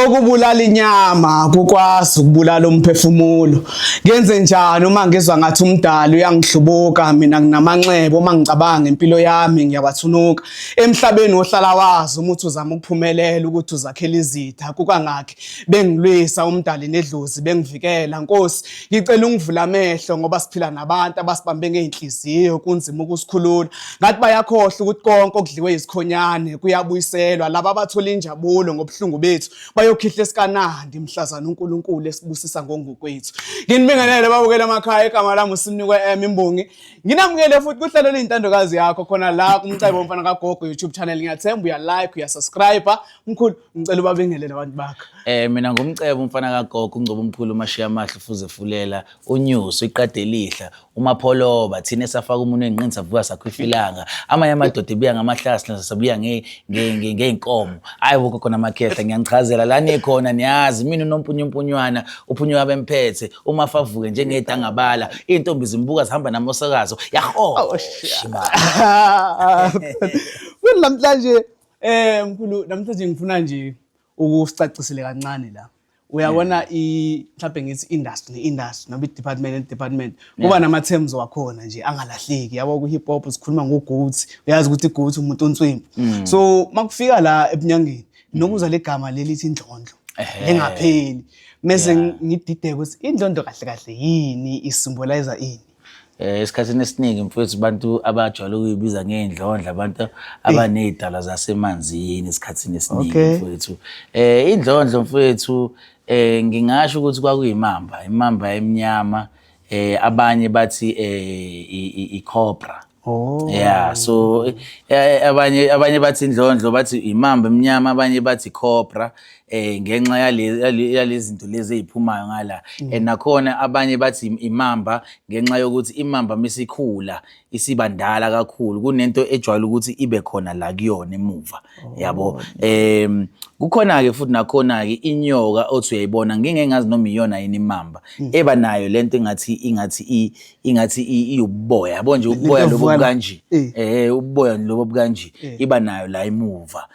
Okubulala inyama kukwazi ukubulala umphefumulo. Ngenze njani uma ngizwa ngathi umdali uyangihlubuka mina nginamanxeba uma ngicabanga impilo yami ngiyawathunuka. Emhlabeni wohlala wazi uma uthi uzama ukuphumelela ukuthi uzakhela izitha kukangakhi bengilwisa umdali nedlozi bengivikela. Nkosi ngicela ungivula amehlo ngoba siphila nabantu abasibambe ngey'nhliziyo kunzima ukusikhulula. Ngathi bayakhohlwa ukuthi konke okudliwe izikhonyane kuyabuyiselwa. Laba abathola injabulo ngobuhlungu bethu bayokhihla esikanandi mhlazana uNkulunkulu esibusisa ngongokwethu. Nginibingelele babukela emakhaya, igama lami uSimnikwe M Imbongi. Nginamukele futhi kuhlelo liyintandokazi yakho khona la kuMcebo Mfana kaGogo YouTube channel. Ngiyathemba uya like, uya subscribe. Mkhulu, ngicela ubabingelele abantu bakho. Mina ngumcebo umfana kagogo ungcobo omkhulu umashiya amahle ufuze fulela unyuso iqade elihla umapholoba thina esafaka umunwe enqini savuka sakhwifilanga amanye amadoda ebuya ngamahlasi thina sabuya ngey'nkomo hhayi bo gogo namakhehla ngiyangichazela la nikhona niyazi mina unompunyumpunywana uphunyuka bemphethe umafavuke njengedangabala iy'ntombi zimbuka zihamba namosakazo yahoshima. Futhi namhlanje mkhulu, namhlanje ngifuna nje ukusicacisele kancane la. Uyabona i mhlawumbe ngithi industry ne-industry noma i-department ne-department kuba nama-terms wakhona nje angalahleki yabo. Ku-hip hop sikhuluma ngo-goat, uyazi ukuthi i-goat umuntu onswimpu. So makufika la ebunyangeni nokuza le gama leli lithi indlondlo lingapheli mese ngidideke ukuthi indlondlo kahle kahle yini, isymbolize ini. Esikhathini esiningi mfowethu abantu abajwayele ukuyibiza ngey'ndlondlo abantu abaney'dalwa zasemanzini esikhathini esiningi mfowethu. Indlondlo mfowethu ngingasho ukuthi kwakuyimamba, imamba emnyama, abanye bathi i-cobra. Yeah, so abanye bathi indlondlo bathi imamba emnyama, abanye bathi cobra ngenxa yale zinto lezi eziphumayo ngala. And nakhona abanye bathi imamba ngenxa yokuthi imamba misikhula isibandala kakhulu kunento ejwayele ukuthi ibe khona la kuyona emuva yabo. Kukhona ke futhi nakhona ke inyoka othi uyayibona ngingeke ngazi noma iyona yini imamba eba nayo lento ingathi iwuboya yabo nje uboya Lento lobo evuka la. kanje uboya lobo kanje iba nayo la emuva,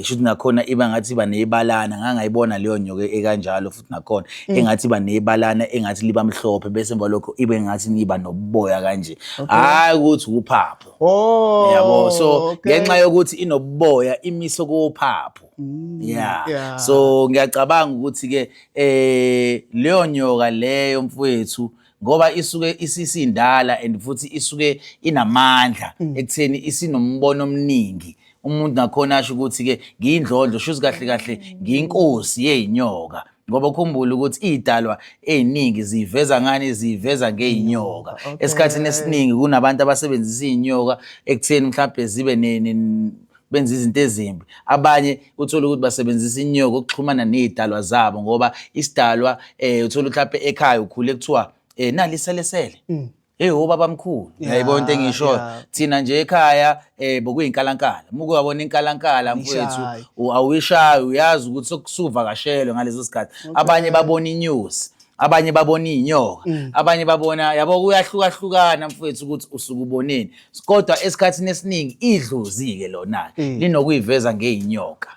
shuthi nakhona iba ngathi iba nebalana. Ngangayibona leyo nyoka ekanjalo futhi nakhona engathi iba nebalana engathi liba mhlophe bese emva lokho ibe ngathi iba nobuboya kanje, hayi ukuthi uphapho yabo. So ngenxa yokuthi inobuboya imiso kophapho, yeah. So ngiyacabanga ukuthi ke leyo nyoka leyo mfowethu ngoba isuke isisindala and futhi isuke inamandla ekutheni isinombono omningi, umuntu nakhona asho ukuthi ke ngiyindlondlo, shuthi kahle kahle ngiyinkosi yey'nyoka, ngoba ukhumbule ukuthi iy'dalwa ey'ningi ziyiveza ngani? Ziyiveza ngey'nyoka. Esikhathini esiningi kunabantu abasebenzisa iy'nyoka ekutheni mhlawumbe zibe benza izinto ezimbi, abanye uthole ukuthi basebenzisa inyoka ukuxhumana ney'dalwa zabo, ngoba isidalwa uthola mhlawumbe ekhaya ukhule kuthiwa nali iselesele. Hey obaba mkhulu, uyayibona into engishoyo? Thina nje ekhaya bokuyinkalankala. Muke wabona inkalankala mfowethu, Ayishayi. Awuyishayi, uyazi ukuthi sokusuvakashelwe ngaleso sikhathi. Abanye babona inyosi, abanye babona iy'nyoka, abanye babona yabo kuyahlukahlukana mfowethu ukuthi usuke uboneni. Kodwa esikhathini esiningi idlozi-ke lona-ke linokuyiveza ngey'nyoka.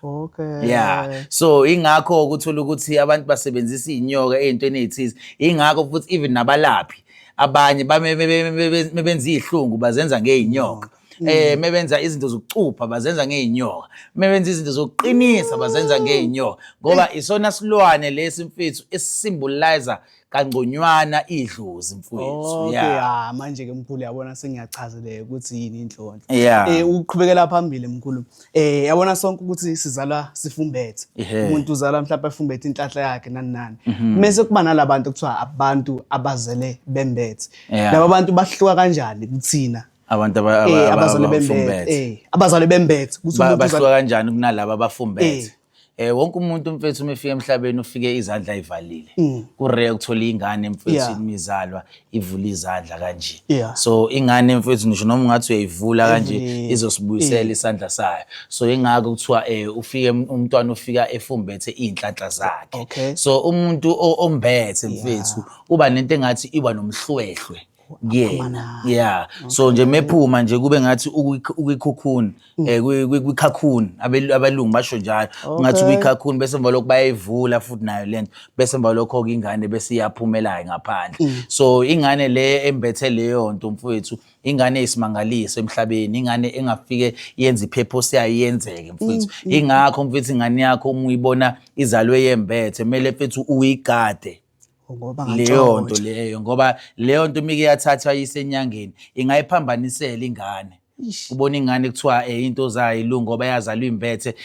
Yeah. So ingakho ukuthola ukuthi abantu basebenzisa iy'nyoka ey'ntweni ey'thize. Ingakho futhi even nabalaphi abanye mebenza iy'hlungu bazenza ngey'nyoka. Mebenza izinto zokucupha bazenza ngey'nyoka. Mebenza izinto zokuqinisa bazenza ngey'nyoka. Ngoba isona silwane lesi mfethu esisymbolize kangconywana idlozi mfowethu. Okay, Yeah. ah manje ke mkhulu yabona sengiyachazeleka ukuthi yini inhlonhlo. Ukuqhubekela phambili mkhulu. Yabona sonke ukuthi sizalwa sifumbethe. Umuntu uzalwa mhlawumbe efumbethe inhlahla yakhe nani nani. Mase kuba nalabantu kuthiwa abantu abazele bembethe. Laba bantu bahluka kanjani kuthina? Abantu abazalwe bembethe. abafumbethe. Abazalwe bembethe ukuthi umuntu Bahluka kanjani kunalaba abafumbethe? Wonke umuntu mfethu uma efika emhlabeni ufike izandla ayivalile. Ku-rare ukuthola ingane mfethu imizalwa ivula izandla kanje. So ingane mfethu ngisho noma ungathi uyayivula kanje Ivulile. izosibuyisela isandla sayo. So ingakho kuthiwa ufike umntwana ufika efumbethe iy'nhlanhla zakhe. So umuntu ombethe mfethu uba nento engathi iba nomhlwehlwe. Kuyena, yeah. So nje mephuma nje kube ngathi ukwi-cocoon, kwi-cocoon, abelungu basho njalo, ngathi ukwi-cocoon, bese emva lokho bayayivula futhi nayo lento, bese emva lokho-ke ingane bese iyaphumela ngaphandle. So ingane le embethe leyo nto, mfowethu, ingane eyisimangaliso emhlabeni, ingane engafike yenze i-purpose yayo yenzeke, mfowethu. Ingakho, mfowethu, ingane yakho uma uyibona izalwe yembethe, kumele, mfethu, uyigade ngoba leyo nto leyo, ngoba leyo nto imike yathathwa yisenyangeni ingayiphambanisela ingane. Ubona ingane kuthiwa into zayo ilungu ngoba yazalwa imbethe,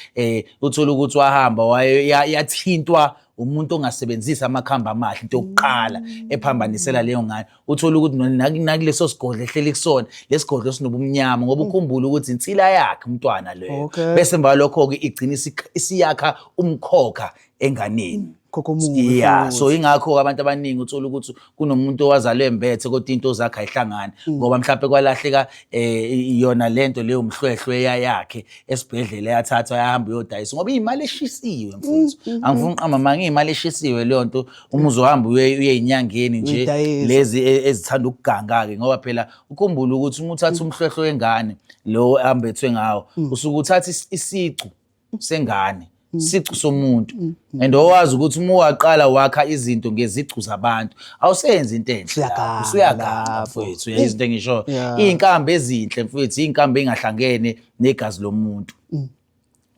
uthola ukuthi wahamba waye yathintwa umuntu ongasebenzisi amakhambi amahle. Into yokuqala ephambanisela leyo ngane, uthola ukuthi nakuleso sigodlo ehleli kusona, lesigodlo sinobumnyama, ngoba ukhumbule ukuthi insila yakhe umntwana leyo. Bese emva lokho-ke igcina isiyakha umkhokha enganeni. Khokho omubi. Yeah, so ingakho abantu abaningi uthola ukuthi kunomuntu owazalwe embethe kodwa into zakhe ayihlangani, ngoba mhlawumbe kwalahleka yona lento leyo mhlwehlwe yakhe esibhedlela, yathathwa yahamba uyodayisa, ngoba iyimali eshisiwe, mfowethu. Angifuni uqamba manga, iyimali eshisiwe leyo nto. Uma uzohamba uye eyinyangeni nje Uyidayise. lezi ezithanda ukuganga-ke, ngoba phela ukhumbule ukuthi uma uthatha umhlwehlwe wengane lo ambethwe ngawo, usuke uthatha isicu sengane, sicu somuntu, and owazi ukuthi uma waqala wakha izinto ngezicu zabantu, awusenzi into enhle. Usuyaganga Usuyaganga, lapho. mfowethu. Uyazi izinto engisho? Iy'nkambi ezinhle, mfowethu, iy'nkambi ey'ngahlangene negazi lomuntu.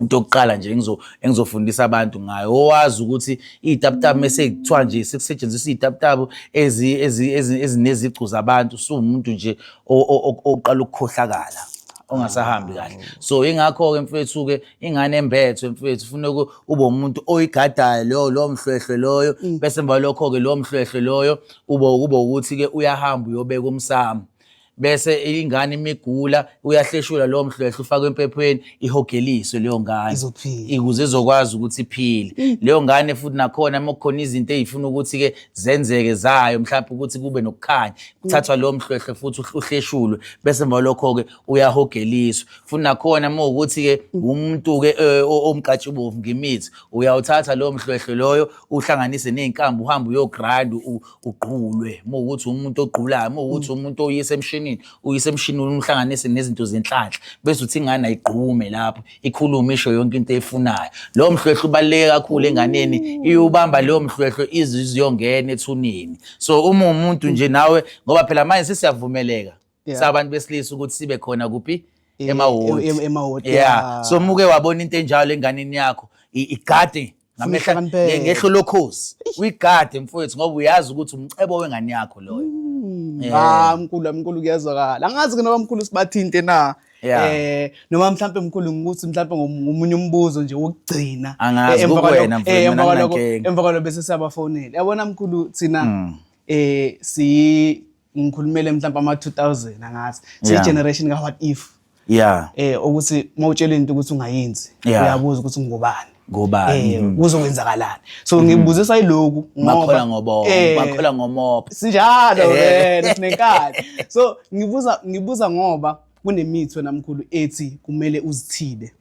Into yokuqala nje engizofundisa abantu ngayo, owazi ukuthi iy'tabutabu mese kuthiwa nje sekusetshenziswa iy'tabutabu ezinezicu zabantu, usuwumuntu nje oqala ukukhohlakala, ongasahambi kahle. So ingakho-ke, mfethu-ke, ingane embethwe, mfethu, funeka ube umuntu oyigadayo loyo lowo mhlwehlwe loyo. Bese emva lokho-ke lowo mhlwehlwe loyo ube ukuthi-ke uyahamba uyobeka umsamo, bese ingane imigula uyahleshula lowo mhlwehlwe, ufakwe empephweni, ihogeliswe leyo ngane. Izophila. Ukuze izokwazi ukuthi iphile leyo ngane. Futhi nakhona uma kukhona izinto ey'funa ukuthi-ke zenzeke zayo, mhlawumbe ukuthi kube nokukhanya, kuthathwa lowo mhlwehlwe futhi uhleshulwe, bese emva lokho-ke uyahogeliswa. Futhi nakhona uma ukuthi-ke umuntu-ke omkantshubomvu ngemithi, uyawuthatha lowo mhlwehlwe loyo, uhlanganise ney'nkambi, uhambe uyogranda, ugqulwe uma ukuthi umuntu ogqulayo, uma ukuthi umuntu oyisa emshinini, uyise emshinini, uhlanganise nezinto zenhlanhla, bese uthi ingane ayigqume lapho, ikhulume, isho yonke into eyifunayo. Lowo mhlwehlwe ubaluleke kakhulu enganeni, iyobamba leyo mhlwehlwe ize iziyongena ethuneni. So uma umuntu nje nawe, ngoba phela manje sesiyavumeleka sabantu besilisa ukuthi sibe khona kuphi? Emahhodi. Emahhodi, yeah. yeah. So muke wabona into enjalo enganeni yakho, igade ngamehla Uhlakaniphele. ngehlo lokhozi, uyigade, mfowethu, ngoba uyazi ukuthi umcebo wengane yakho loyo. Ah, mkhulu, mkhulu, kuyezwakala. Angazi ke noma, mkhulu, sibathinte na. Noma mhlambe, mkhulu, ngikuthi mhlambe ngomunye umbuzo nje wokugcina. Angazi, Emva kukuwena, mfowethu, mina emva kwalokho anginankinga. Emva kwalokho bese siyabafonela. Yabona, mkhulu, thina si ngikhulumele mhlambe ama 2000, angazi. Si generation ka what if. Ukuthi mawutshela into ukuthi ungayenzi, uyabuza ukuthi ngubani? Ngubani? Kuzokwenzakalani? So ngibuzisa iloku. Makhola ngobo, makhola ngomopho. Sinjalo vele, sinenkani. So ngibuza ngoba kunemithi, wena mkhulu, ethi kumele uzithibe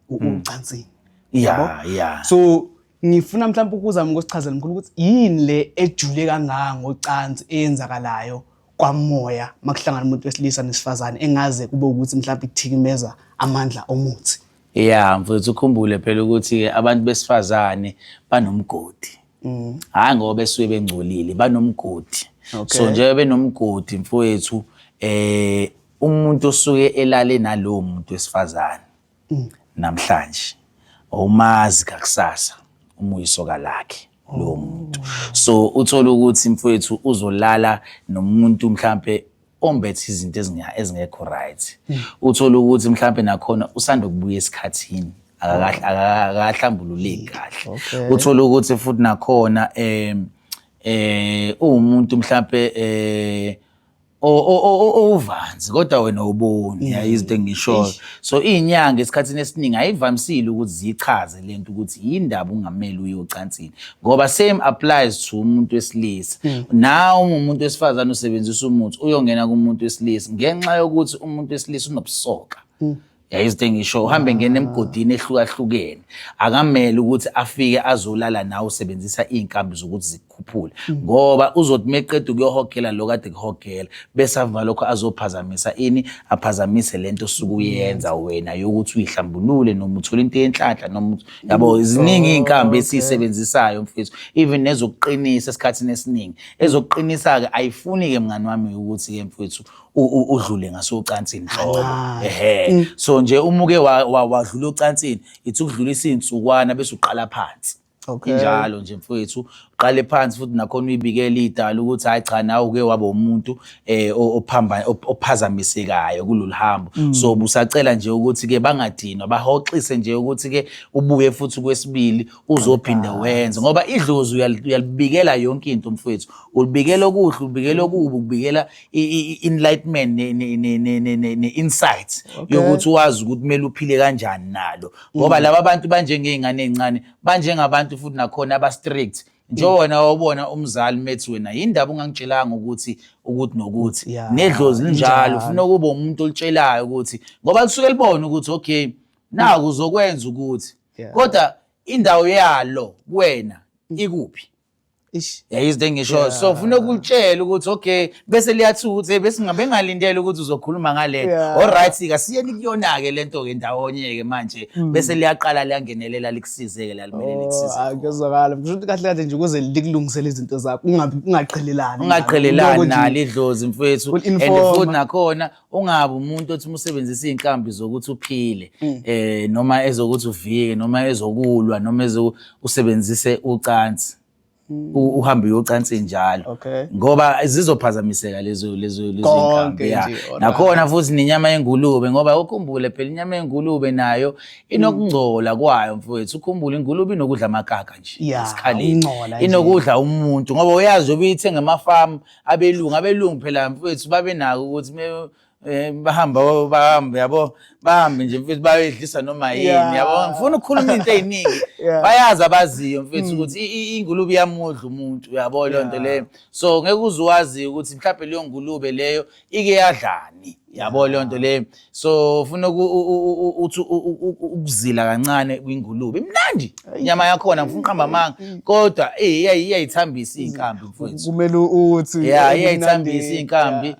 ucansini. Yeah. So ngifuna mhlawumbe ukuzama ukusichazela, mkhulu, ukuthi yini le ejule kangaka ngocansi eyenzakalayo kwamoya makuhlangana umuntu wesilisa nesifazane, engaze kube ukuthi mhlawumbe ikuthikimeza amandla omuthi? Yeah, mfowethu, ukhumbule phela ukuthi abantu besifazane banomgodi. Hayi ngoba besuke bengcolile, banomgodi. So njengoba benomgodi, mfowethu, umuntu osuke elale nalowo muntu wesifazane namhlanje, awumazi kakusasa uma uyisoka lakhe lowo muntu. So uthola ukuthi, mfowethu, uzolala nomuntu mhlambe ombethe izinto ezingekho right. Uthola ukuthi mhlambe nakhona usanda kubuya esikhathini, akakahlambululeki kahle. Uthola ukuthi futhi nakhona uwumuntu mhlambe owuvanzi, kodwa wena awuboni izinto engishoyo. So iy'nyanga esikhathini esiningi ayivamisile ukuthi ziyichaze lento ukuthi yindaba ungamele uye ocansini, ngoba same applies to umuntu wesilisa. Nawe uma umuntu wesifazane usebenzisa umuthi, uyongena kumuntu wesilisa, ngenxa yokuthi umuntu wesilisa unobusoka. Yayizinto engisho uhambe ngena emigodini ehlukahlukene, akamele ukuthi afike azolala nawe usebenzisa iy'nkambi zokuthi zikukhuphule, ngoba uzothi meqeda ukuyohogela lo kade kuhogela, bese ava lokho azophazamisa ini, aphazamise lento osuke uyenza wena yokuthi uyihlambulule noma uthole into yenhlanhla noma yabo. Ziningi iy'nkambi esiyisebenzisayo mfethu, even nezokuqinisa esikhathini esiningi. Ezokuqinisa-ke ayifuni-ke mngani wami ukuthi-ke mfethu udlule ngasocansini nhlobo. Ehe, so nje uma uke wadlula ocansini, ithi ukudlulisa iy'nsukwana bese uqala phansi. Injalo nje mfowethu, uqale phansi futhi nakhona uyibikele idala ukuthi hayi cha, nawe uke waba umuntu ophamba ophazamisekayo kulolu hambo, so busacela nje ukuthi ke bangadinwa, bahoxise nje ukuthi ke ubuye futhi kwesibili uzophinde wenze, ngoba idlozi uyalibikela yonke into mfowethu, ulibikela okuhle, ulibikela okubi, ukubikela i-enlightenment ne-insight yokuthi wazi ukuthi kumele uphile kanjani nalo, ngoba laba bantu banjengey'ngane ey'ncane, banjengabantu futhi nakhona aba-strict. Njengoba wena wawubona umzali methi wena yindaba ungangitshelanga ukuthi ukuthi nokuthi, nedlozi linjalo, ufuna ukuba umuntu olitshelayo ukuthi, ngoba lisuke libone ukuthi okay, naku uzokwenza ukuthi, kodwa indawo yalo kuwena ikuphi? Ish. Yayizinto engisho, so ufuna ukulitshela ukuthi okay, bese liyathuka ukuthi hey, bese ngabe ngalindele ukuthi uzokhuluma ngale. Alright ke, asiyeni kuyona ke lento ke ndawonye ke manje, bese liyaqala liyangenelela, likusize ke la limele likusize. Hayi, kuyezwakala. Kusho ukuthi kahle kahle nje ukuze likulungisele izinto zakho, ungabi ungaqhelelani. Ungaqhelelani Lokho nje nalo idlozi mfethu, and Ul-informa. futhi nakhona ungabi umuntu othi uma usebenzisa iy'nkambi zokuthi uphile, noma ezokuthi uvike, noma ezokulwa, noma ezo usebenzise ucansi, uhambe uyocansi njalo, ngoba zizophazamiseka lezo Konke inkambi ya. nje, alright. Nakhona futhi nenyama yengulube, ngoba ukhumbule phela inyama yengulube nayo inokungcola kwayo mfowethu. Ukhumbule ingulube inokudla amakaka nje esikhaleni, ukungcola nje. Inokudla umuntu, ngoba uyazi ubuyithenga emafamu abelungu, abelungu phela mfowethu babenako ukuthi bahamba bahambe yabo, bahambe nje mfethu bayoyidlisa noma yini, yabo. Ngifuna ukukhuluma into ey'ningi, bayazi abaziyo mfethu ukuthi ingulube iyamudla umuntu, uyabo leyo nto leyo. So ngeke uze uwazi ukuthi mhlawumbe leyo ngulube leyo ike yadlani, yabo leyo nto leyo. So ufuna uthi ukuzila kancane kwingulube, imnandi inyama yakhona, ngifuna uqamba amanga, kodwa iyayithambisa iy'nkambi mfethu. Kumele uthi Ya, iyayithambisa iy'nkambi.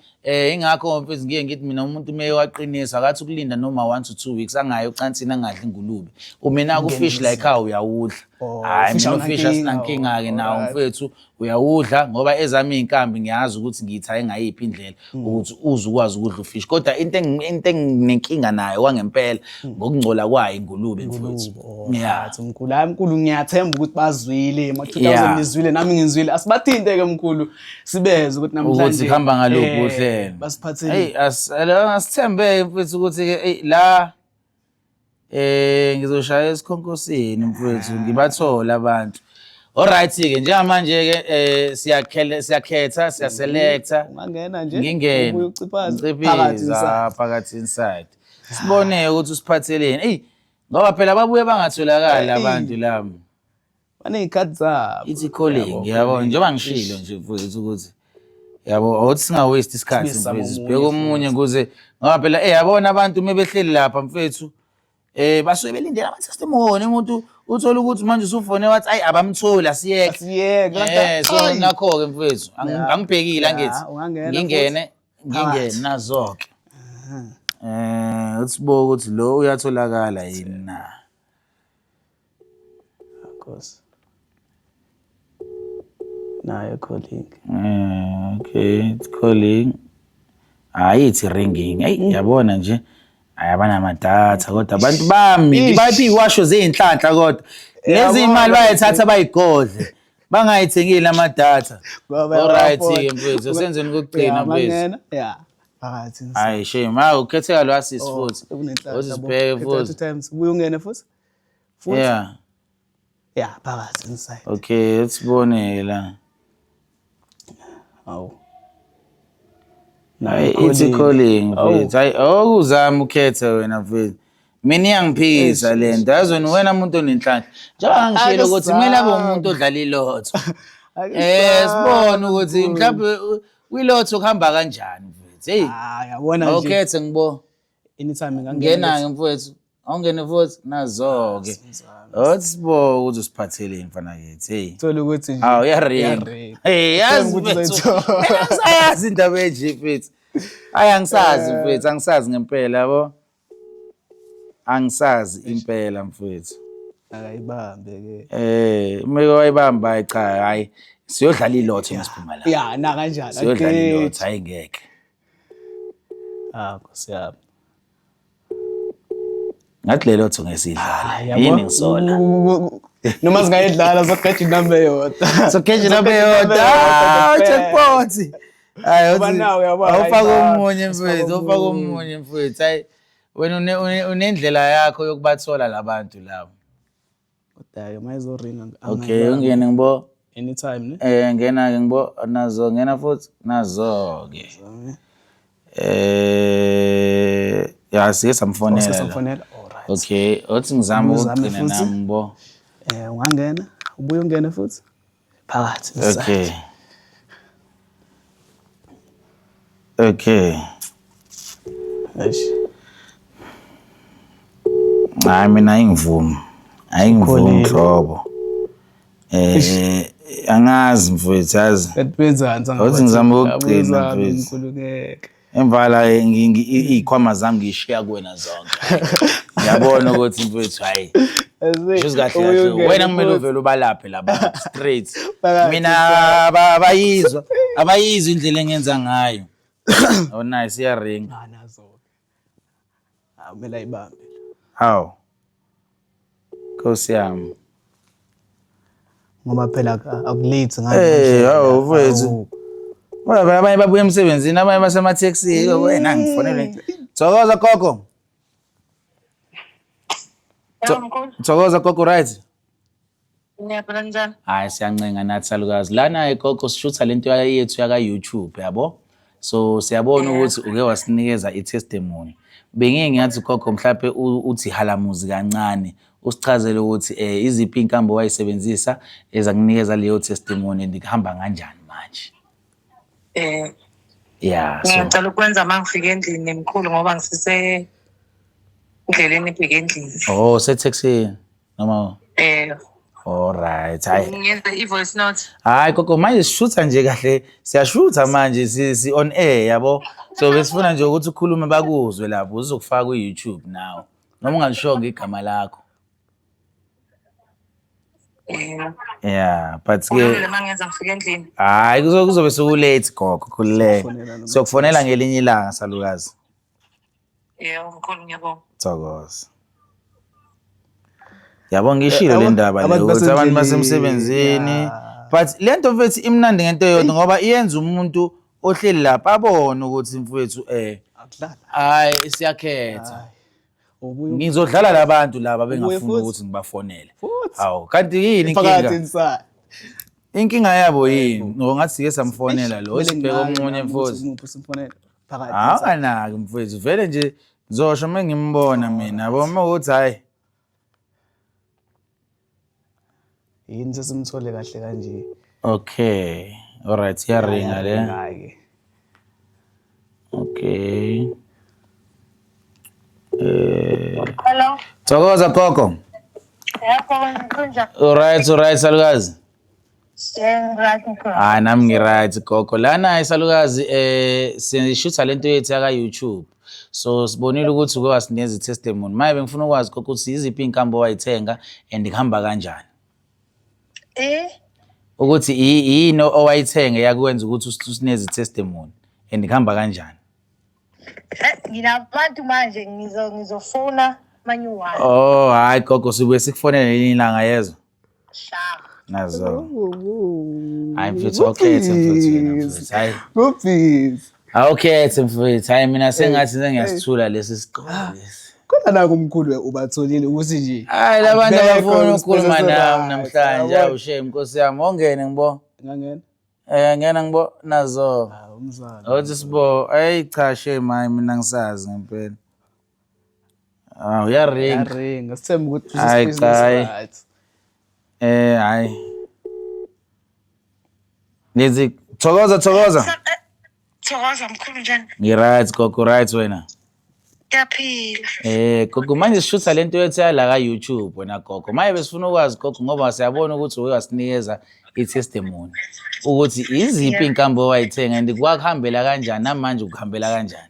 Ingakho mfethu ngiye ngithi mina umuntu uma waqinisa akathi ukulinda noma 1 to 2 weeks angayi ocansini, angadli ingulube. Umina ku-fish like how uyawudla. Oh, Hayi, fish mina ufish awunankinga, asinankinga-ke nawo mfethu, uyawudla ngoba ezami iy'nkambi ngiyazi ukuthi ngiyithaye ngayiphi indlela ukuthi uze ukwazi ukudla ufish, kodwa into enginenkinga nayo kwangempela ngokungcola kwayo ingulube mfethu. Oh, right, mkhulu. Hayi mkhulu, ngiyathemba ukuthi bazwile ma 2000, nizwile nami ngizwile. Asibathinte ke mkhulu, sibeze ukuthi namhlanje ukuthi kuhamba ngaluphi uhlelo. Basiphathele. Hey, asithembe mfethu ukuthi ke ey la ngizoshaya esikhonkosini mfethu, ngibathola abantu. Alright ke, njengamanje ke siyakhele, siyakhetha, siyaselecta. Ungangena nje. Ngingene. Ubuye uciphaze phakathi Ngiciphiza inside. Phakathi inside. Sibone ukuthi usiphatheleni. Ey, ngoba phela babuye bangatholakali abantu lami. Baney'khathi zabo. Ithi calling, yabo, njengoba ngishilo nje mfowethu ukuthi yabo awuthi singa-waste isikhathi Sibe mfethu, omunye sibheke omunye kuze, ngoba phela yabona abantu uma behleli lapha mfethu, basuke belindele ama-testimony, umuntu uthola ukuthi manje usufone wathi ayi abamtholi, asiyeke. Asiyeke, So ayi. nakho-ke mfethu, angibhekile angithi. Ungangena Ngingene, ngingene Phakathi. nazo-ke. Uthi sibuke ukuthi lo uyatholakala yini na. Nkosi. Nayo calling. Okay, it's calling. Hayi, it's ringing. Hey, yabona nje. Hayi, abanamadatha kodwa abantu bami, Ish. ngibaphi iwasho zeyinhlanhla kodwa. Lezi Yabona imali bayithatha bayigodle. Bangayithengile amadatha. Ngoba Alright bayawafona. ke mfethu, senzeni kokugcina Yeah, mfethu. mangena. Yeah. Phakathi inside. Hayi shame, hayi ukhetheka lo asisi Oh, futhi. unenhlanhla Uthi yabo. sibheke Khetha futhi. two times. Ubuye ungene futhi. Futhi. Yeah, phakathi inside. Okay, let's sibone la. Awu. Hayi, ithi calling Awu. mfethu. Hayi, awukuzama ukhethe wena mfethu. Mina iyangiphikisa Eish, le nto. Yazi wena, wena umuntu onenhlanhla. Njengoba ngishilo ukuthi kumele abe umuntu odlala ilotho. Ake Sibone ukuthi sizame. mhlawumbe kwilotho kuhamba kanjani mfethu. Hey, Ah, yabona nje. awukhethe ngibo. Anytime ingangena. Ngena-ke mfowethu. Awungene futhi nazo-ke. Othi sibo ukuthi usiphatheleni mfana kithi. Hey. Thola ukuthi nje. Awu uyaringa. Iyaringa. Hey, yazi ukuthi mfethu. uzoyithola. Mina angisayazi indaba enje mfethu. Hayi angisazi mfethu, angisazi ngempela yabo. Angisazi impela mfethu. Akayibambe ke. Eh, uma wayibamba hayi cha hayi siyodlala ilotho masiphuma la. Ya na kanjani. Siyodlala ilotho hayi ngeke. Ah, Nkosi yami. Ngathi le lotho ngesidlala. Yini ngisola. Noma singayidlala sogeja inamba eyodwa. Sogeja inamba eyodwa. Ah, jackpot. Hayi Ngoba nawe uyabona, awufaka ayibambe, omunye sifake mfethu, awufaka omunye. omunye mfethu. Hayi wena unendlela yakho yokubathola labantu labo. Kodwa ke mayizoringa. Okay, ungene ngibo. Anytime ne. Eh ngena ke ngibo nazo ngena futhi nazo ke. Eh ya siye samfonela. la. Samfonela. Alright. Okay, othi ngizame Uzame ukugcina futhi. nami ngibo. Eh ungangena, ubuye ungene futhi. Phakathi. inside. Okay. Okay. Eish. Hayi mina ayingivumi. Ayingivumi Ukholile. nhlobo. Eh angazi mfowethu yazi. Kanti benzani Awuthi ngizame ukugcina, mfethu. mkhulu ngeke. Emva la iy'khwama zami ngiyishiya kuwena zonke. Ngiyabona ukuthi mfowethu hayi. Shuthi kahle kahle wena kumele uvele ubalaphe laba straight. Phakathi, Mina abayizwa abayizwa indlela engenza ngayo. Oh nice iyaringa. Ah nazo. Ah kumele ayibambe. Hawu. Nkosi yami. Ngoba phela akulethi ngale. Eh, hawu mfethu. Ngoba phela abanye babuya emsebenzini, abanye basemathekisini, wena ngifonele. Thokoza gogo. Yebo mkhulu, Thokoza gogo right? ngiyaphila njani? Hayi siyancenga nathi salukazi. Lana gogo sishutha lento yethu yaka YouTube yabo. So siyabona ukuthi uke wasinikeza i-testimony. Bengike ngiyathi gogo mhlawumbe uthi halamuzi kancane usichazele ukuthi eh iziphi inkambo wayisebenzisa ezakunikeza leyo testimony and kuhamba kanjani manje. Eh, Yeah, so ngiyacela ukwenza uma ngifika endlini mkhulu ngoba ngisise endleleni ebheke endlini. Oh, setaxini noma Eh, Alright, hayi. ngenze i-voice note. Hayi gogo manje sishutha nje kahle, siyashutha manje si on air yabo. So besifuna nje ukuthi ukhulume bakuzwe lapho uzokufaka ku YouTube now. Noma ungalishongo igama lakho. Eh, Yeah, but kulungile ke uma ngenza ngifika endlini. hayi kuzobe sekulate gogo, khululeka. Sizokufonela noma Siyokufonela ngelinye ilanga salukazi. Yebo mkhulu ngiyabonga. Thokoza. Yabo ngishilo le Abantu- ndaba le abantu ukuthi abantu basemsebenzini, basemsebenzini. yeah. But le nto mfethu imnandi ngento eyodwa ngoba iyenza umuntu ohleli lapha abone ukuthi mfethu eh Akudlala. hayi siyakhetha. Hayi. Ubuye Ngizodlala labantu laba Ubuye bengafuni futhi. ukuthi ngibafonele. Futhi. Hawu kanti yini phakathi inkinga? inside. Inkinga yabo yini? Ngoba ngathi sike samfonela lo Kumele sibheke nginake omunye nami ukuthi mfowethu. umuphi simfonele phakathi. inside. Awukanaki mfowethu vele nje ngizosho uma ngimbona mina yabo uma ukuthi hayi Yini sesimthole kahle kanje. Okay. Alright, iyaringa le. Hayi. Okay. Hello. Thokoza gogo. Yebo kunjani? Alright, alright salukazi. Eh, right mkhulu. Hayi nami ngi-right gogo. Lana isalukazi eh sishutha lento yethu yaka YouTube. So sibonile ukuthi uke wasinikeza i-testimony. Maye bengifuna ukwazi gogo ukuthi iziphi iy'nkambo owayithenga and kuhamba kanjani. Eh, Ukuthi yini owayithenga yakwenza ukuthi usinikeze i-testimony and kuhamba kanjani. nginabantu manje ngizofuna manyuwani. Oh hayi gogo sibuye sikufonele ngelinye ilanga yezwa. Sharp. Nazo. Hayi mfethu awukhethe mfethu wena mfethu. Hayi. Kuphi? Awukhethe mfethu. Hayi mina sengathi sengiyasithula lesi sigqoko lesi. Kodwa naku mkhulu ubatholile ukuthi nje. Hayi labantu akubekho abafuna ukukhuluma space nami right, namhlanje. yabo. Awu shame Nkosi yami ongene ngibo. Ngangena. Eh ngena ngibo nazo. Ah, umzali. Awuthi sibo, hey cha shame hayi mina ngisazi ngempela. Ah uyaringa. Yaringa. Sithemba ukuthi Hayi, business cha, hayi. right. Eh hayi. Lezi thokoza thokoza. Thokoza mkhulu njani? Ngi-right gogo right wena. Ngiyaphila. Gogo manje sishutha lento yethu yala ka YouTube wena gogo. Manje besifuna ukwazi gogo ngoba siyabona ukuthi uke wasinikeza i-testimony ukuthi iziphi iy'nkambi owayithenga and kwakuhambela kanjani namanje ukuhambela kanjani.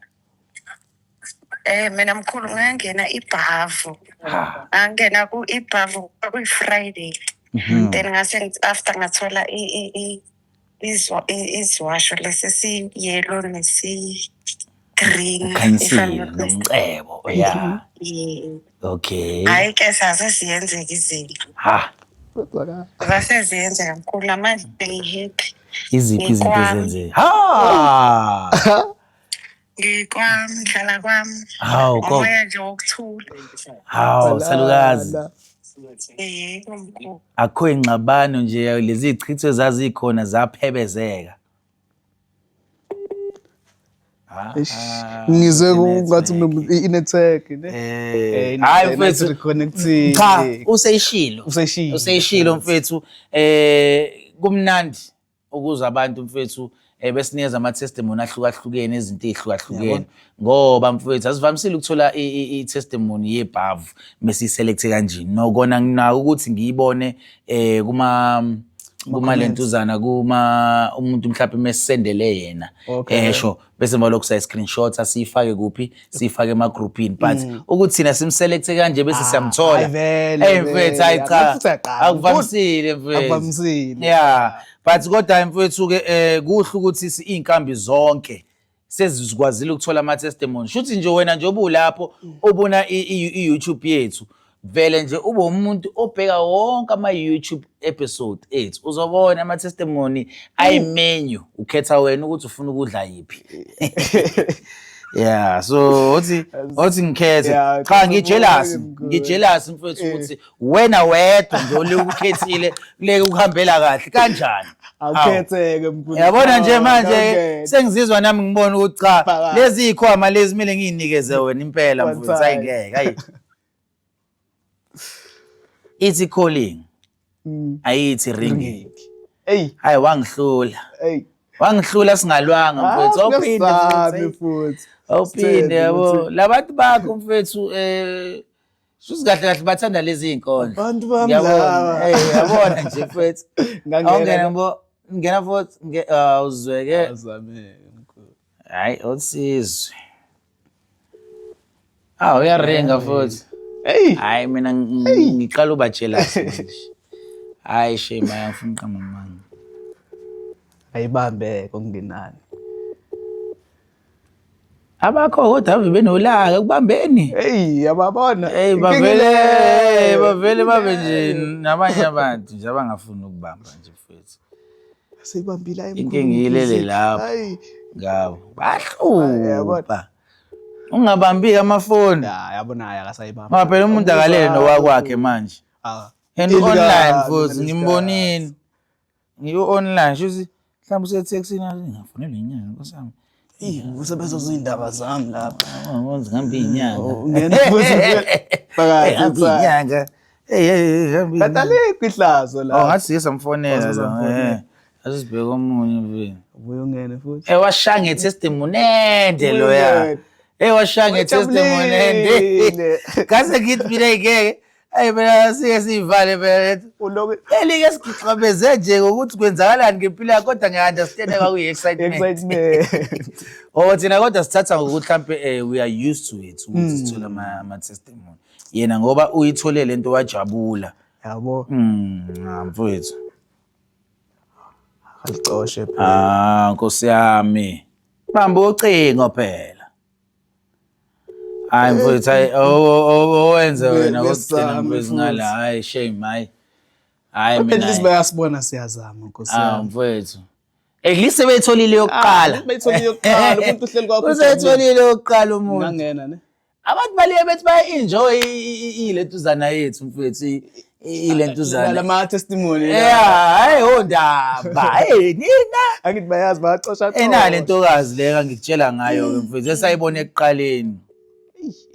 Mina mkhulu ngangena ibhavu. Ha. Ngangena ku ibhavu kwakuyi-Friday. Then ngase ngithi after ngathola iziwasho lesi si-yellow nesi-green. If I'm Ukhanyisile not mistaken. nomcebo. Yeah. Yeah. Okay. Hhayi ke sase ziyenzeka izinto. Ha. Zase ziyenzeka mkhulu namanje ngi-happy. Iziphi izinto Ngikwami. ezenzeka? Ha! Ngikwami, ngihlala kwami. Hawu gogo. Umoya nje wokuthula. Hawu salukazi. Yebo mkhulu. Akukho ingxabano nje lezi zichitho ezazikhona zaphebezeka. Eish, ngizwe kungathi i-network ne. Hayi mfethu. Reconnecting. Cha, useyishilo. Useyishilo. Useyishilo mfethu. Kumnandi ukuzwa abantu mfethu besinikeza ama testimony ahlukahlukene izinto ezihlukahlukene ngoba mfethu asivamisile ukuthola i testimony yebhavu mesiselecte kanje nokona nginako ukuthi ngiyibone kuma lentuzana kuma umuntu mhlawumbe mesendele yena esho bese malokhu sayi screenshot asiyifake kuphi siyifake ema groupini but ukuthi thina simselecte kanje bese siyamthola. Hayi vele, Hey mfethu, hayi vele. cha, Futhi uyaqala. akuvamisile mfethu, Akuvamisile. Yeah, but kodwa mfethu ke kuhle ukuthi iy'nkambi zonke sezikwazile ukuthola ama testimony. Shuthi nje wena nje obulapho obona i-YouTube yethu vele nje ube umuntu obheka wonke ama YouTube episode ethu uzobona ama testimony ayimenu, ukhetha wena ukuthi ufuna ukudla yiphi. Yeah, so othi ngikhethe. Yeah, Cha, ngijealous, mkhulu. ngijealous mfethu ukuthi wena wedwa nje olikukhethile kuleke ukuhambela kahle kanjani. Awukhetheke mkhulu. Yabona nje manje Awukhethe. sengizizwa nami ngibona ukuthi cha, Phakathi. lezi ikhwama lezi kumele ngiyinikeze wena impela One mfethu, hayi time. ngeke, hayi. Ithi calling. Ayithi ringing. Ey, Hayi wangihlula. ey. Wangihlula singalwanga mfethu. Awuphinde Awuphinde mfethu. futhi. Awuphinde Sithembe yabo. ukuthi- Labantu bakho mfethu shuthi kahle kahle bathanda lezi izinkondlo. Abantu bami Ngiyabona. laba. Eh yabona nje mfethu. Ngangena Awungena mbo, ngena futhi awuzweke. Azame mkhulu. Hayi awusizwe. Ah uyaringa futhi. Hey. Hayi mina ngiqala uba jealous manje. Hayi shame ayafuna uqamba amanga. Ayibambe okungenani. Abakho kodwa ave benolaka ekubambeni. Hey, yababona. Hey bavele bavele babe nje nabanye abantu nje abangafuni ukubamba nje mfethu. Seyibambile ayi mkhulu. Inkinga ilele lapho. Hayi. Ngabo. Bahlupha. Ungabambi amafoni. Ya, yabona hayi akasayibamba. Ngoba phela umuntu akalele nowakwakhe manje. Ah. And Eli online kabi futhi ngalesi ngimbonile. Ngiyo online shuthi mhlawumbe usethekisini ngafonela inyanga nkosi yami. Ey, usebenza izindaba zami lapha. Wanzi ngihambe inyanga. Ungena futhi phakathi. Ngihambe inyanga. Hey hey ngihambe. Kanti alikho ihlazo Oh la. ngathi siye samfonela Oh, lo. samfonela. Asibheke omunye mfethu. Ubuye ungene futhi. Washaya ngetestimony ende loya. Washaya ngetestimony ende. Wajabulile. Ngase ngithi mina ngeke. Ayi phela sike siyivale phela lethu. Uloku Elike sigixabeze nje ngokuthi kwenzakalani ngempilo yakho kodwa ngiya-understand kwakuyi-excitement. excitement. Oh thina kodwa sithatha ngokuthi mhlampe we are used to it ukuthi sithole ama testimony. Yena ngoba uyithole lento wajabula. Yabo. Mfowethu. Alicoshe phela. Ah Nkosi yami. Bamba ucingo phela. Hayi mfowethu hayi owenze wena kokugcina Besami mfowethu ngala futhi. hayi shame hayi. Hayi At mina. least bayasibona siyazama Nkosi Ah yami. mfowethu. At least sebeyitholile yokuqala. Ah, bayitholile yokuqala, umuntu uhleli kwakho Useyitholile yokuqala umuntu. Ngangena ne. Abantu baliye bethi baya-enjoy ilentuzana yethu mfowethu ilentuzana. Lama testimony. Yeah, hayi ondaba. Hey nina. Angithi bayazi bayacosha Ena le ntokazi le engikutshela ngayo ke mfowethu esayibona ekuqaleni.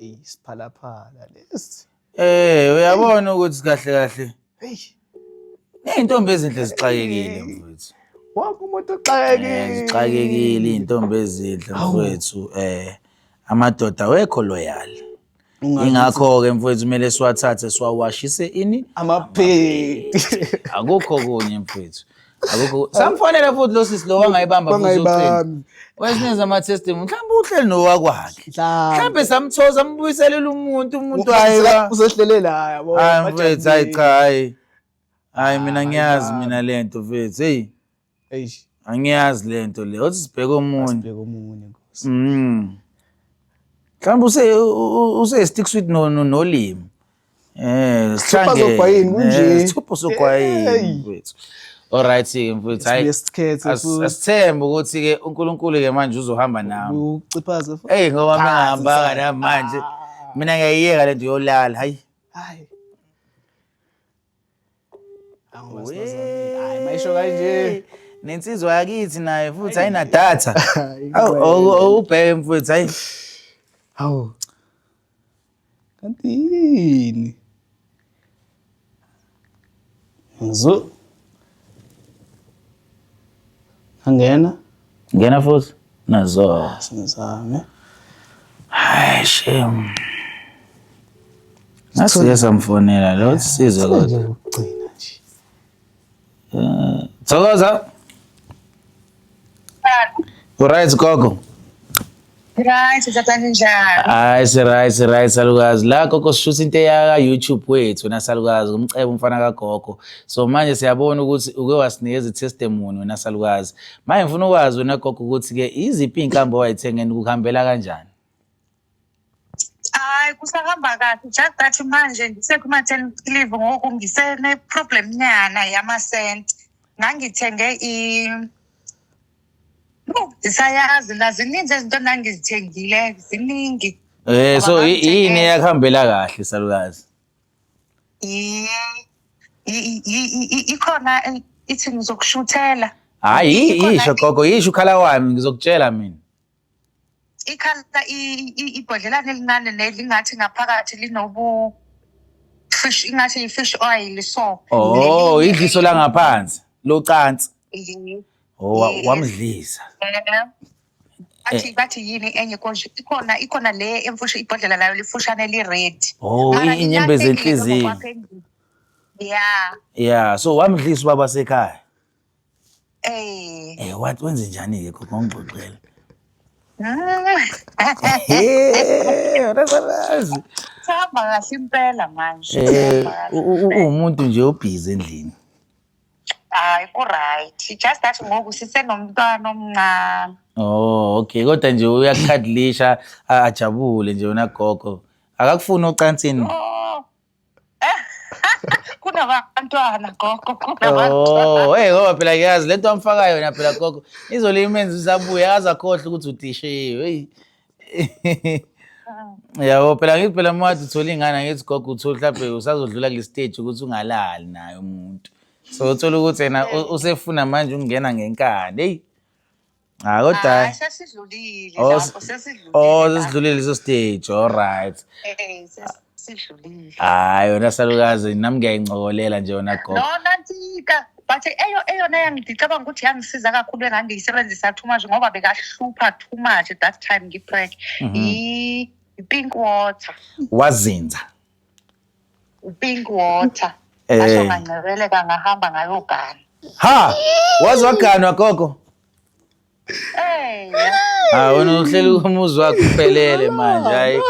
Ey, siphalaphala lesi. Uyabona ukuthi kahle kahle. Hey, Nezintombi ezinhle zixakekile mfowethu. Wonke umuntu uxakekile. Zixakekile izintombi ezinhle mfowethu. Amadoda awekho loyal. Ingakho-ke mfowethu kumele siwathathe siwawashise ini? Amaphedi. Akukho kunye mfowethu. Akukho. Samfonela futhi lo sisi lo wangayibamba futhi ucingo. Wangayibambi. Wesinikeza ama-testimony. Mhlawumbe uhleli nowakwakhe. Mhlawumbe. Mhlawumbe samthoza sambuyiselela umuntu umuntu hayi. Usehlele la yabo. Hayi mfowethu hayi cha hayi. Hayi mina ngiyazi mina lento mfethu. Hey Eish. angiyazi lento le. Othi sibheke omunye. Sibheke omunye Nkosi. Mhlawumbe use stick sweet no nolimi. Eh, Sithupha sogwayini, kunje. Sithupha sogwayini Hey. mfethu. Alright ke mfethu hayi. Sibuye sikhethe futhi. Asithembe ukuthi ke uNkulunkulu ke manje uzohamba nami. Uciphaze futhi. Hey ngoba Phansi, mengihambanga son. nami manje. Mina ngiyayiyeka lento yolala hayi. Hayi. Hayi mayisho kanje. Nensizwa yakithi naye futhi ayinadatha. Hayi, Awu awubheke mfethu hayi. Hawu. Kanti yini? Ngizo. Angena. Ngena futhi nazo. Sinizame. Hayi shame. Nasiye samfonela lo sizwe kodwa. Ukugcina nje. Thokoza. Uright gogo. Right, tata ninjani? Hayi si right si right salukazi. La gogo sishutha into eyaka YouTube wethu wena salukazi umcebo umfana kagogo. So manje siyabona ukuthi uke wasinikeza i-testimony wena salukazi. Manje ngifuna ukwazi wena gogo ukuthi ke iziphi iy'nkambi owayithengeni kuhambela kanjani? Hayi kusahamba kahle just that manje ngise-maternity leave ngoku ngisene-problem nyana yamasenti. Ngangithenge i Ndisayazi la zininzi izinto endangizithengile ziningi. Eh so Ngoba yini ngangithenge- eyakuhambela kahle salukazi? Ikhona ithi ngizokushuthela. Hayi Ikhona yisho gogo yisho ukhala wami ngizokutshela mina. Ikhala ibhodlelana elincane nelingathi ngaphakathi linobu fish ingathi i-fish oil so. Oh, Lelinye idliso langaphansi locansi. Oh, Yes. wamdlisa. Bathi yini enye konje ikhona ikhona le emfusha ibhodlela layo lifushane li-red. Oh, Mara inyembezi lilahlekile enhliziyweni. ngokwakho endlini. Yeah. Yeah, so wamdlisa ubaba sekhaya. Eh. Eh, wathi wenze njani ke gogo ngixoxele. Eh, rasazi. Sihamba kahle impela manje. Eh, Sihamba kahle impela. uwumuntu nje obhizi endlini. Hayi ku-right. Just that ngoku sisenomntwana omncane. Oh, okay. Kodwa nje uyakukhadilisha ajabule nje wena gogo. Akakufuni ocansini. Oh. Kunabantwana gogo, kunabantwana. Oh, hey ngoba phela ngiyazi lento amfaka yona phela gogo. Izolimenza usabuya akazakhohlwa ukuthi utishiwe. Hey. Yabo phela ngithi phela uma wathi uthola ingane angithi gogo uthole mhlawumbe usazodlula kule stage ukuthi ungalali naye umuntu. So uthola ukuthi yena usefuna manje ukungena ngenkani. Hey. Ah kodwa Hayi sesidlulile Oh, lapho, sesidlulile. Oh, lapho. sesidlulile leso stage. All right. Eh, sesidlulile. Hayi wena salukazi nami ngiyayincokolela nje wena gogo. No, nantika. But eyona yangicabanga ukuthi yangisiza kakhulu engangiyisebenzisa too much ngoba bekahlupha too much at that time ngipreg. I-pink water. Wazinza. I-pink water. Ngasho ngangcebeleka ngahamba ngayogana. Ha, waze waganwa gogo. Eh. Ah wena uhleli umuzi wakho uphelele manje hayi.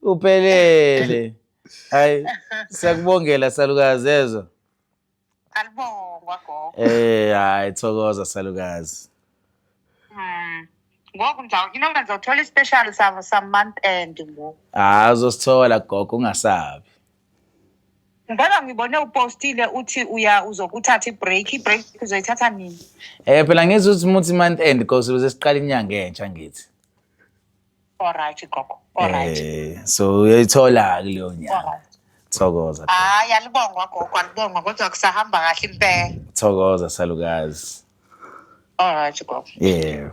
Uphelele. Hayi siyakubongela salukazi ezo. Alibongwa gogo. Eh hayi thokoza salukazi. Ngoku inoba ngizothola i-special sa month end ngoku. Ah uzosithola gogo ungasabi. Ngoba ngibone upostile uthi uya uzokuthatha i-break, i-break uzoyithatha nini? Eh phela ngizwe ukuthi muthi month end gogo sibe siqala inyanga entsha ngithi. All right gogo. All right. Eh so uyayithola kuleyo nyanga. All right. Thokoza. Hayi alibongwa gogo, alibongwa kodwa kusahamba kahle impela. Thokoza salukazi. All right gogo. Yeah.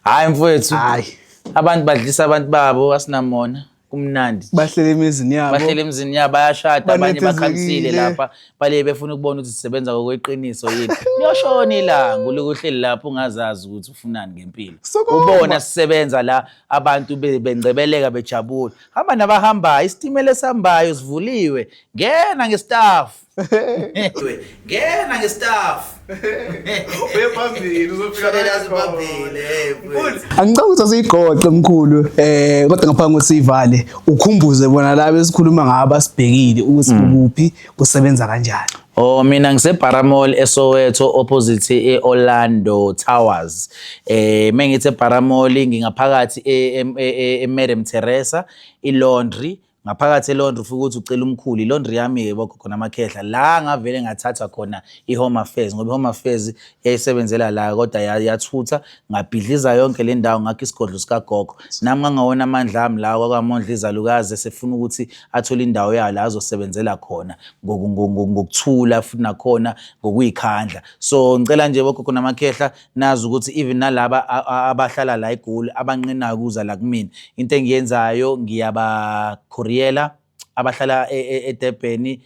Hayi mfowethu. Hayi. Abantu badlisa abantu babo asinamona. Kumnandi. Bahlele emizini yabo. Bahlele emizini yabo, bayashada, abanye bakhamisile Banethezekile. lapha, bale befuna ukubona ukuthi sisebenza ngokweqiniso yini. Liyoshona ilanga uloku uhleli lapho ungazazi ukuthi ufunani ngempilo. Sukuma. Ubona sisebenza la abantu bengcebeleka bejabula. Hamba nabahambayo, isitimela esihambayo sivuliwe. Ngena ngestaff. Ngena ngestaff. Uye phambili uzofika phambili. Angicabanga ukuthi asiyigoqe mkhulu kodwa ngaphambi kokuthi siyivale ukhumbuze bona laba esikhuluma ngabo asibhekile ukuthi ukuphi usebenza kanjani. Oh, mina ngise-Baramall eSoweto, opposite e-Orlando Towers. Mengithi eBaramall ngingaphakathi e-Madam Teresa i-laundry, ngaphakathi e-laundry ufike ukuthi ucela umkhulu. I-laundry yami-ke bogogo namakhehla la ngavele ngathatha khona i-Home Affairs, ngoba i-Home Affairs yayisebenzela la kodwa yathutha, ngabhidliza yonke le ndawo, ngakho isigodlo sikagogo. Nami ngangawona amandla ami la kwakamondla izalukazi esefuna ukuthi athole indawo yayo la azosebenzela khona ngokuthula futhi nakhona ngokuyikhandla. So ngicela nje bogogo namakhehla nazi ukuthi even nalaba abahlala la eGoli abanqenayo ukuza la kumina, into engiyenzayo ngiyabakhuriyela abahlala eDurban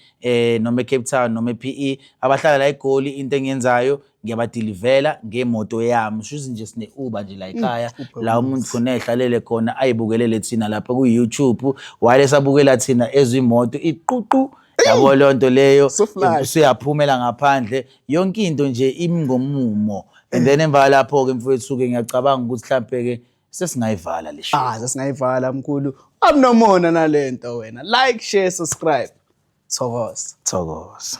noma eCape Town noma ePE, abahlala la eGoli into engiyenzayo ngiyabadilivela ngemoto yami. Shuthi nje sine Uber nje la ekhaya, la umuntu khona ehlalele khona ayibukelele thina lapha ku YouTube, while esabukela thina ezwe imoto iququ, yabo leyo nto leyo. So flash. Usuyaphumela ngaphandle, yonke into nje imi ngomumo. And then emva lapho-ke mfowethu-ke ngiyacabanga ukuthi mhlampe-ke sesingayivala le show. Ah, sesingayivala mkhulu. Awunomona nalento wena. Like, share, subscribe. Thokoza. Thokoza.